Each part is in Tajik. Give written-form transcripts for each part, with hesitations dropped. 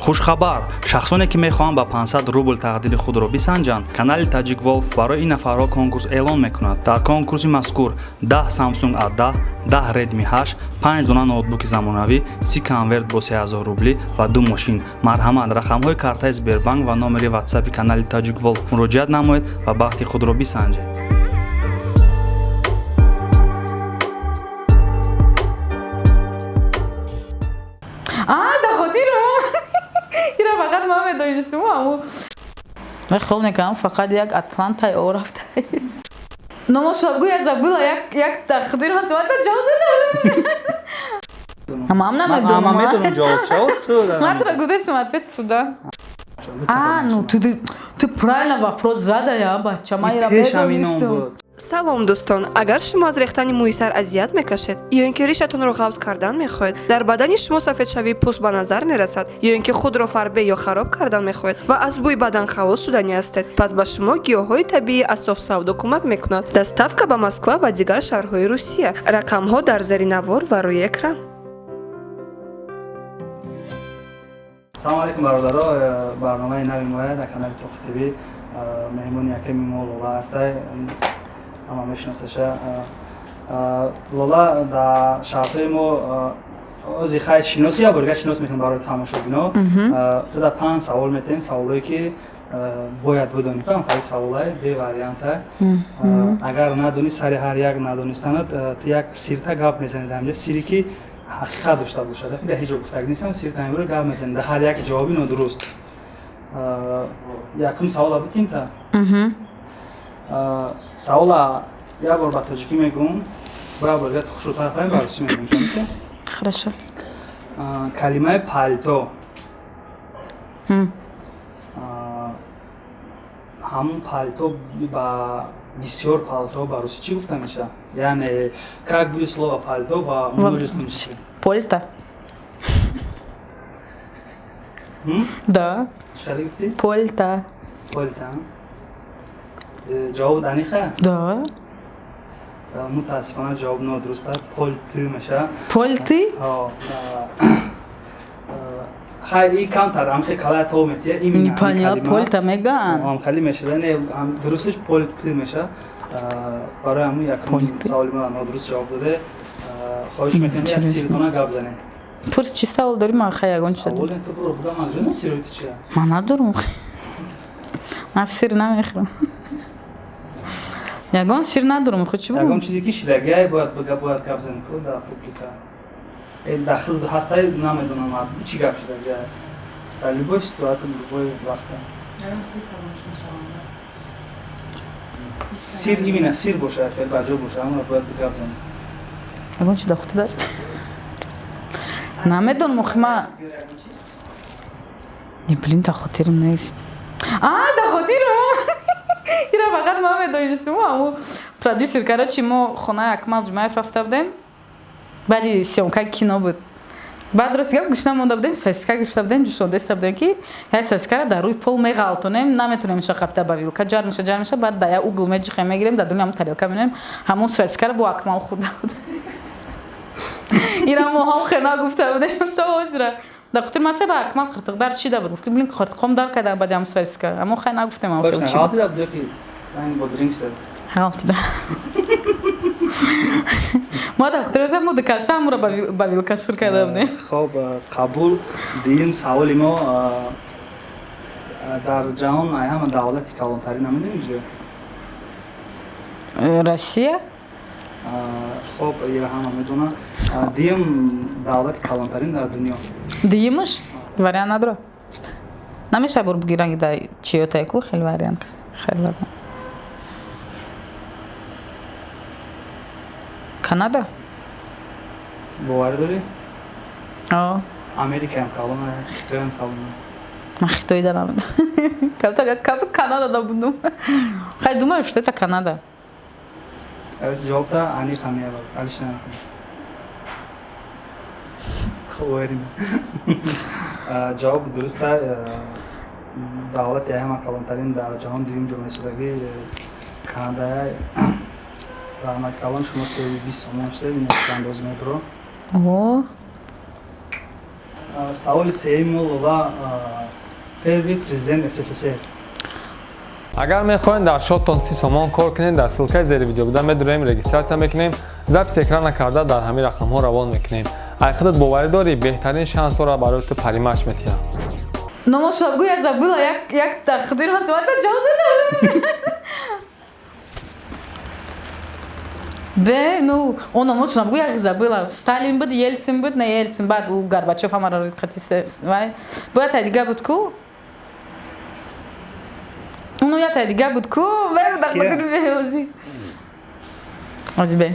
Хушхабар: шахсоне, ки мехоҳанд ба 500 рубл тақдири худро бисанҷанд, канали Таҷик Волф барои ин нафарҳо конкурс эълон мекунад. Дар конкурси мазкур 10 Samsung A10, 10 Redmi 8, 5 дона ноутбуки замонавӣ, 30 конверт бо 3000 рублӣ ва ду мошин. Марҳамат, рақамҳои картаи Сбербанк ва номери ватсапи канали Таҷик Волф муроҷиат намоед ва бахти худро бисанҷед. А, да хотирам. Ира фақат ман медонистум аму. Ман хиёл мекардам, фақат як Атлантай о рафта. Номошабгӯ, я забыла, як тақдир ҳаст, ман та ҷавоб надодам. Ман намедонам. Ман медонам ҷавоб шав ту. Ман тура гуфтам, ответ сюда. А, ну ты правильно вопрос задая, бача, ман ира Пеш ҳамин он медонистум. буд. Салом, дӯстон! Агар шумо аз рехтани мӯи сар азият мекашед ё ин ки ришатонро ғафз кардан мехоҳед, дар бадани шумо сафедшавии пӯст ба назар мерасад, ё ин ки худро фарбе ё хароб кардан мехоҳед ва аз бӯи бадан халос шудани ҳастед, пас ба шумо гиёҳҳои табиӣ аз Софсавдо кӯмак мекунад. Доставка ба Москва ва дигар шаҳрҳои Русия. Рақамҳо дар зери навор ва рӯи экран. Салому алейкум, бародаро! Барномаи нави моя дар канали Тоф ТВ. Меҳмони яками мо Лола ҳастай, ҳама мешиносаша. Лола, дар шартҳои мо ози хай шиносӣ, я борга шинос мекунем барои тамошобино. Ту дар панҷ савол метаҳем, саволое ки бояд бидонӣ, кам хали саволай беварианта. Агар надонӣ, сари ҳар як надонистанат ту як сирта гап мезанӣ дар инҷа, сире ки ҳақиқат дошта бошад, ки дар ҳеҷ ҷо гуфтаг нестам, сир тамиро гап мезанӣ дар ҳар як ҷавоби нодуруст. Якум савола битим та. Савола як бор ба тоҷикӣ мегӯм, як бор дигар хушрӯтар фаҳм, ба русӣ мегӯм, шо. Хорошо. Калимаи палто, ҳамун палто ба бисёр палто ба русӣ чӣ гуфта мешавад? Яъне как будет слово пальто во множественном числе? Польта. М? Да. Чӣ хеле гуфтӣ? Польта. Польта. Ҷавоб аниқа? Да. Мутаассифона, ҷавоб нодуруст аст, польты мешавад. Польты? Ҳо, хай, и камтар амхе калая то метия именно. Не поняла, польта меган. Ҳам хали мешава, не, дурусташ польты меша. Барои ҳамун якум Польты. саволи мо нодуруст ҷавоб доде. Хоҳиш мекунем, як сиртона гап занем. Пурс, чӣ савол дорӣ, ман хай ягон чиза. Савол ту буро худам, ман ҷонам, сирои ту чи аст? Ман надорам. Ман сир намехӯрам. Ягон сир надорам, худ чӣ Ягон бугум? чизе ки шидагиай бояд гап зани ку дар публика. Дахл ҳастай, намедонам, чӣ гап шидагиай, дар любой ситуация, любой вақта сир, именно сир боша, хел баҷо боша, ҳамонро бояд гап зани. Ягон чи дар хотир аст? Намедонам, охи ма. Не, блин, дар хотирам нест. А, дар хотирам. Ира фақат ман медонистум, аму продюсер, короче, мо хонаи Акмал Ҷумаев рафта будем. Баъди съёмкаи кино буд. Баъд рост гап, гушна монда будем, сосиска гирифта будем, ҷӯшондаиста будем, ки як сосискара дар рӯи пол меғалтонем, наметонем иша қапта ба вилка, ҷар меша, ҷар меша, баъд дар як угол меҷиқем, мегирем, дар дуни ҳамун тарелка менем, ҳамун сосискара бо Акмал хӯрда буд. Ира мо ҳам хе нагуфта будем то ҳозира. Дар хотир ман ба Акмал қиртиқ дар шида буд. Гуфт, блин, қиртиқом дар кардам баъди ҳамун сосиска. Аммо хай нагуфтем ҳам Точно, хел чӣ. ғалтида буд ё ки ранги бодринг шуда? Ғалтида. Мо дар хотир мо дукаса ҳамуро ба вилка сур карда будем. Хоб, қабул. Дуюм саволи мо: дар ҷаҳон ай ҳама давлати калонтарин намедонем ҷо? Россия? Хоб, ира ҳама медонад. Дуюм давлати калонтарин дар дунё? Дуюмаш вариант надора? Намеша бур бугиранги да чиётайку, хеле вариант, хеле вариант. Канада? Боварӣ дорӣ? О. Америкаам калона, Хитоям калона. Ман Хитоида намедонам. Кабто Канада да будум. Хай, думаю, что это Канада. Ҷавобта аниқ ҳамеява, алиш намекунӣ? Хуб, ҷавоб дуруста. Давлати ҳама калонтарин дар ҷаҳон дуюм ҷо месудагӣ Канадая. Раҳмат калон, шумо соҳиби 20 сомон шудед, ин андоз мебро. О. Саволи сеюми Лола: первый президент СССР. Агар мехоҳед дар шоттон 30 сомон кор кунед, дар ссылкаи зери видео буда медуроем, регистрация мекунем, запись экрана карда, дар ҳамин рақамҳо равон мекунем. Ай худат боварӣ дорӣ, беҳтарин шансҳоро барои ту Паримач метиҳад. Номошо бгу, я забыла, як тақдир ҳаст, ман ҷавоб додам. Бе, ну, он номошо бгу, я забыла. Сталин буд, Ельцин буд, не Ельцин, баъд ӯ Горбачев ҳамаро қати вай. Бояд тай дига буд ку? Ну, я тай дига буд ку? Бе, тақдир бе, ози. Ози бе.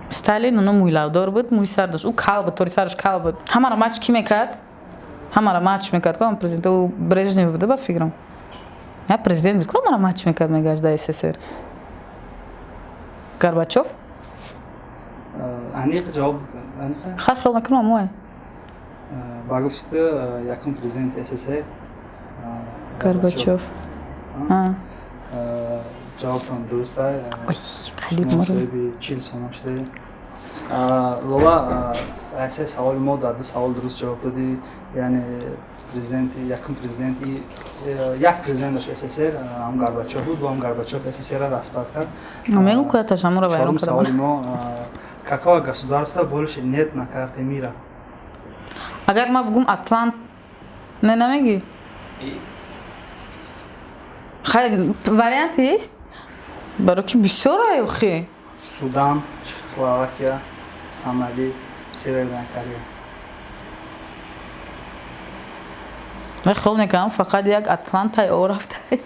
Сталин, оно мӯйлавдор буд, мӯи сар дошт. Ӯ кал буд, тори сараш кал буд. Ҳамаро мач кӣ мекард? Ҳамаро мач мекард, ку президент, ӯ Брежнев буда, ба фикрам. Я президент буд, ку ҳамаро мач мекард, мегашт дар СССР. Горбачев? Аниқ ҷавоб, аниқ? Хай, хел мекунам, амое. Ба гуфти ту, якум президенти СССР Горбачев. Ҷавобтон дуруст аст. Ой, қалиб. Шумо соҳиби 40 сомон шудед. Лола, се саволи мо дар ду савол дуруст ҷавоб додӣ. Яъне президенти, якум президенти, як президент дошт СССР, ҳам Горбачев буд, бо ҳам Горбачев СССР распад кард. Мегу куяташ ҳамуро вайрон Чорум саволи мо: какого государства больше нет на карте мира? Агар ман бугум Атлант, не намегӣ? Хай, вариант есть? Баро ки бисёр охи. Судан, Чехословакия, Сомали, Северная Корея. Ман хиёл мекардам, фақат як Атлантай о рафтай.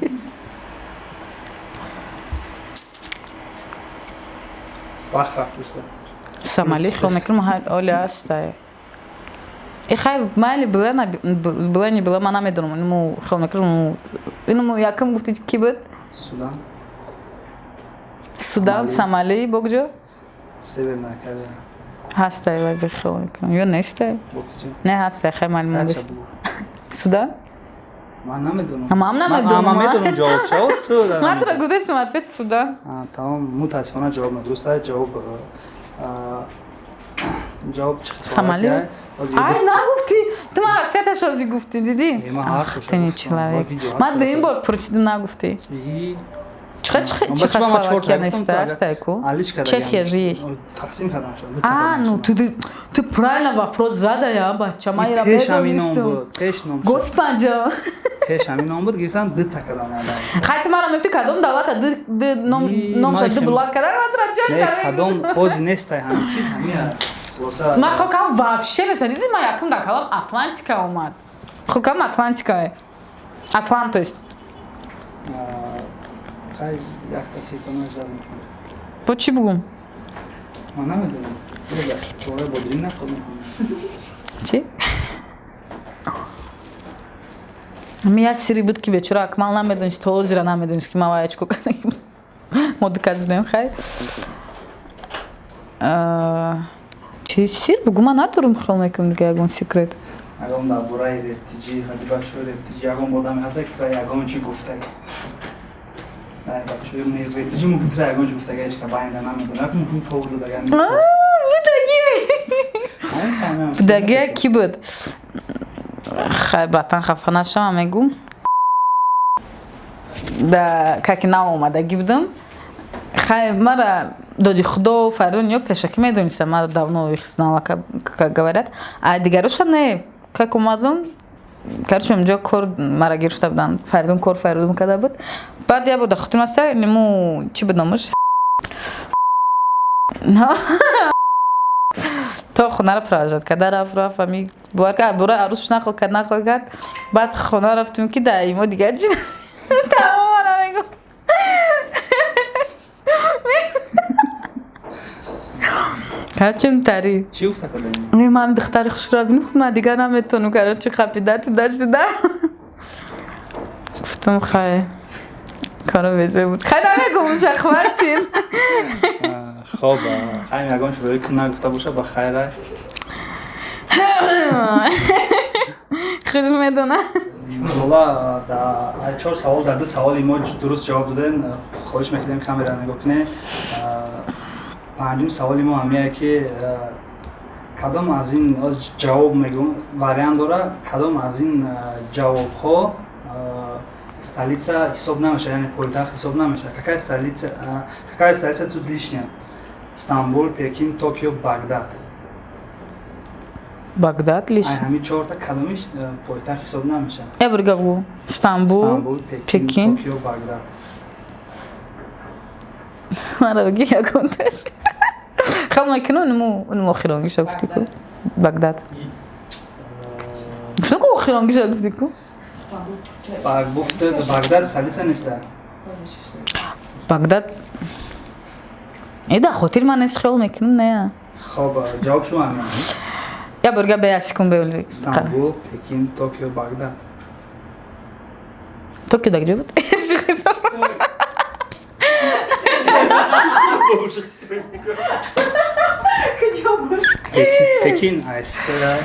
Вақт рафтиста. Сомали хиёл мекунам ҳоли ҳастай. И хай, майли, была не была, ман намедонам. Инму хиёл мекунам, инму якум гуфти, ки буд? Судан. Судан, Сомали, бо куҷо? Северная Корея. Ҳастай, вай, бихиёл мекунам. Ё нестай? Бо куҷо? Не, ҳастай, хай, маълум нест. Судан? Ман намедонам. Ман намедонам. Ман медонам ҷавоб шав, ту. Ман туро гуфтам, ответ Судан. Тамом, мутаассифона, ҷавоб нодуруст аст. Ҷавоб Сомали? Ай, нагуфтӣ. Ту ман аксияташ ҳозир гуфтӣ, дидӣ? Ах ты не человек. Ман дуюм бор пурсидим, нагуфтӣ. Чехословакия нест, ҳастай ку? Чехия же есть. Тақсим кардам. А, ну ты правильно вопрос задая, бача. Ман ира медонистам. Пеш ном. Господи. Пеш ҳамин ном буд, гирифтам, дута кардам. Хай, ту мара мегуфти, кадом давлата номша ду блок кардан, ман тура ҷой кардам. Кадом ҳозир нестай ҳамин чиз, ҳамин хулоса. Ман хокам вообще неста, диди, ман якум дар калом Атлантика омад. Хокам Атлантика. Атлант, то есть. Хай, якта ситона ждал мекунам. Бо чӣ бугум? Ман намедонам. Дастпора бодринг нақл мекунам. Чӣ? Ами як сири буд, ки бечора Акмал намедонист, то ҳозира намедонист, ки ман вай очко кардагим. Мо ду кас будем, хай. Чӣ сир бугум, ман надорам, хиёл мекунам, дига ягон секрет. Ягон дар бораи рептиҷи, ҳади бачаҳои рептиҷи ягон одаме ҳаста, ки тура ягон чӣ гуфтага? Бачаҳои рептиҷи мумкин тура ягон чӣ гуфтага, ҳеч ка байнда намедонад, мумкин то будага. Будаги. Будаги ки буд? Хай, братан, хафа нашавам, мегум. Да как нав омадагӣ будам. Хай, мара доди худо Фаридун ё пешакӣ медонистам, ман давно их знала, как говорят. А дигароша не, как омадам, короче, онҷо кор мара гирифта буданд. Фаридун кор Фаридун карда буд. Баъд як бор дар хотирам аста, нему чӣ буд номаш? То хонаро провожать карда рафт, рафт, ами бовар кард, бора арӯсш нақл кард, нақл кард. Баъд хона рафтем, ки дар имо дигар чӣ тамом мара мегуфт. Короче, тари. Чӣ гуфта карда? Не, ман духтари хушро бинем, ман дигар наметавонам, короче, қапида туда сюда. Гуфтам, хай, коро безе буд. Хай, намегум, хватит. Хоб, хайм, ягон чиз ки нагуфта боша, ба хайра. Хуш медонам. Лола, дар чор савол дар ду саволи мо дуруст ҷавоб додем. Хоҳиш мекардем, камера нигоҳ кунед. Панҷум саволи мо ҳамияе, ки Кадом аз ин оз ҷавоб мегӯм, вариант дора, кадом аз ин ҷавобҳо столица ҳисоб намешавад, яъне пойтахт ҳисоб намешавад? Какая столица тут лишняя? Стамбул, Пекин, Токио, Багдад. Багдад Ай лишний. Ҳамин чорта кадомиш пойтахт ҳисоб намешавад? Я бир гап. Стамбул, Стамбул, Пекин, Пекин. Токио, Багдад. Мара бги ягонташ. Хел мекунам, нему охиронгиша гуфти ку. Багдад. Гуфтам ку, охиронгиша гуфти ку. Ба гуфте, Багдад столица неста. Багдад. Да, хотир ман нест, хел мекунам, не. Хоб, ҷавоб шумо ҳамин. Я бир гап, як секунд бе. Стамбул, Пекин, Токио, Багдад. Токио да где буд? Шӯхӣ дорам. Пекин ай Хитоя,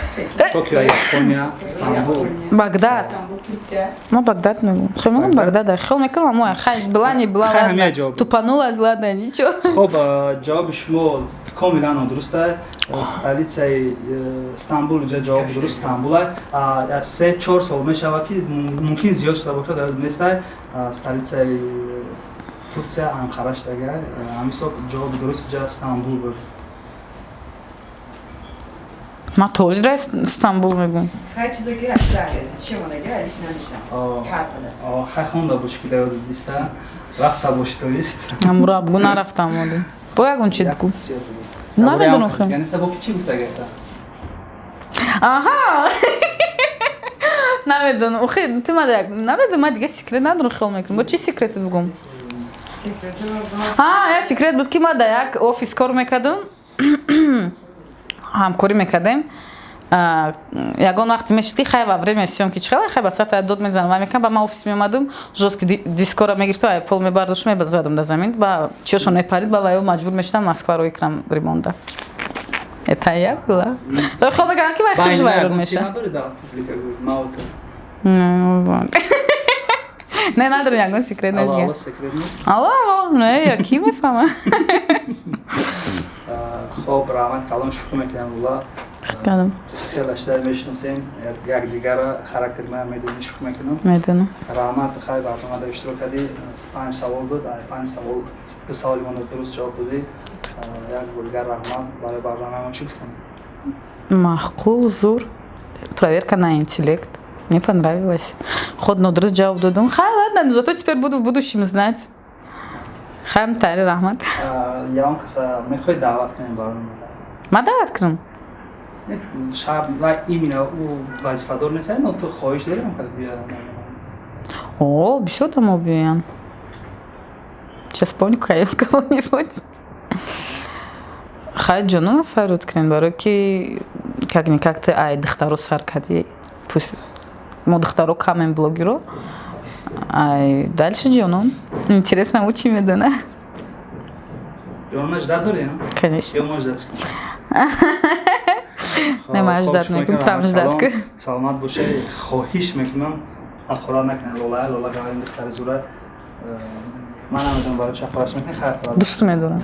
Токио Япония, Стамбул. Багдад. Ма Багдад мегӯм. Хел мекунам Багдад. Хел мекунам, аммо хай была не была. Хай, Ладно. ҳамин ҷавоб. Тупанулась, ладно, ничего. Хоб, ҷавоби шумо комилан нодуруст аст. Столицаи Стамбул, инҷа ҷавоби дуруст Стамбул аст. Аз 3-4 сол мешавад, ки мумкин зиёд шуда бошад, ёд нест. Столицаи Турция Анқара шудага. Ҳамин ҳисоб ҷавоби дуруст инҷа Стамбул буд. Ма тоже ра Стамбул мегӯм. Хай, чизе ки ҳаштаге чимонаге алиш намешам картада. Хай, хонда бошӣ, ки дар ёдат биста рафта бошӣ, то ист. Амура бугу нарафтам оли. Бо ягон чи гу. Намедонам, хел. Бо ки чӣ гуфта гайта? Аҳа. Намедонам. Охи, ту ма намедонам, ма дига секрет надорам, хел мекунам. Бо чи секрет бугум? А, як секрет буд, ки ма дар як офис кор мекардам. Ҳамкорӣ мекардем. Ягон вақте мешуд, ки хай, во время съёмки чихела, хай, ба сарта дод мезанам, вай мекунам, ба ман офис меомадум, жёстко дискора мегирифту, ай пол мебардоштум, мезадам дар замин, ба чиёшон мепарид, ба ваё маҷбур мешудам Москва рӯй кунам ремонта. Это я была. Вай хел мекардам, ки вай хуш вайрон меша. Надори дар публика гӯй, маута. Не, надорам ягон секрет. Алло, алло, нест. Секрет нест. Алло, алло, не, я ки мефаҳма. Хоб, раҳмат калон, шӯхӣ мекунам, Лула. Кардам. Хеле шида мешиносем якдигара, характери мая медонӣ, шӯхӣ мекунам. Медонам. Раҳмат, хай, барномада иштирок кардӣ. Панҷ савол буд, ай панҷ савол ду саволи монда дуруст ҷавоб додӣ. Як бор дигар раҳмат барои барномаи мо. Чӣ гуфтанӣ? Маъқул, зур. Проверка на интеллект. Мне понравилось. Ход нодуруст ҷавоб додум. Хай, ладно, но зато теперь буду в будущем знать. Хайм тари, раҳмат. Ягон каса мехоҳӣ даъват кунем барнома? Ма даъват кунам? Шарт ва именно ӯ вазифадор нест, но ту хоҳиш дорӣ он кас биёяд барнома? О, бисёр домо биёян. Сейчас вспомню кого-нибудь. Хай, ҷонона фарёд кунем, барое ки как-никак ты ай духтаро сар кардӣ. Пусть мо духтаро камем блогеро. Ай, дальше ҷонон. Интересно, ӯ чӣ медона? Ҷонона ждать дорӣ? Конечно. Ё мо ждать кунем? Не, ман ждать мекунам, там ждать кун. Саломат бошед. Хоҳиш мекунам, ҳақорат накунед Лола. Лола гаварин, духтари зура. Ман намедонам барои чӣ ҳақорат мекунед, хайр. Дӯст медорам.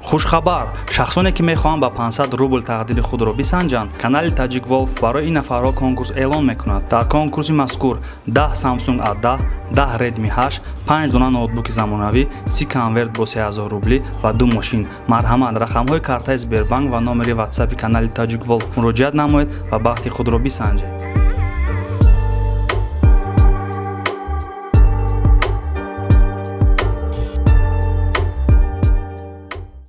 Хушхабар! Шахсоне, ки мехоҳанд ба 500 рубл тақдири худро бисанҷанд, канали Таҷик Волф барои ин нафарҳо конкурс эълон мекунад. Дар конкурси мазкур 10 Samsung A10, 10 Redmi 8, 5 дона ноутбуки замонавӣ, 30 конверт бо 3000 рублӣ ва ду мошин. Марҳамат, рақамҳои картаи Сбербанк ва номери ватсапи канали Таҷик Волф муроҷиат намоед ва бахти худро бисанҷед.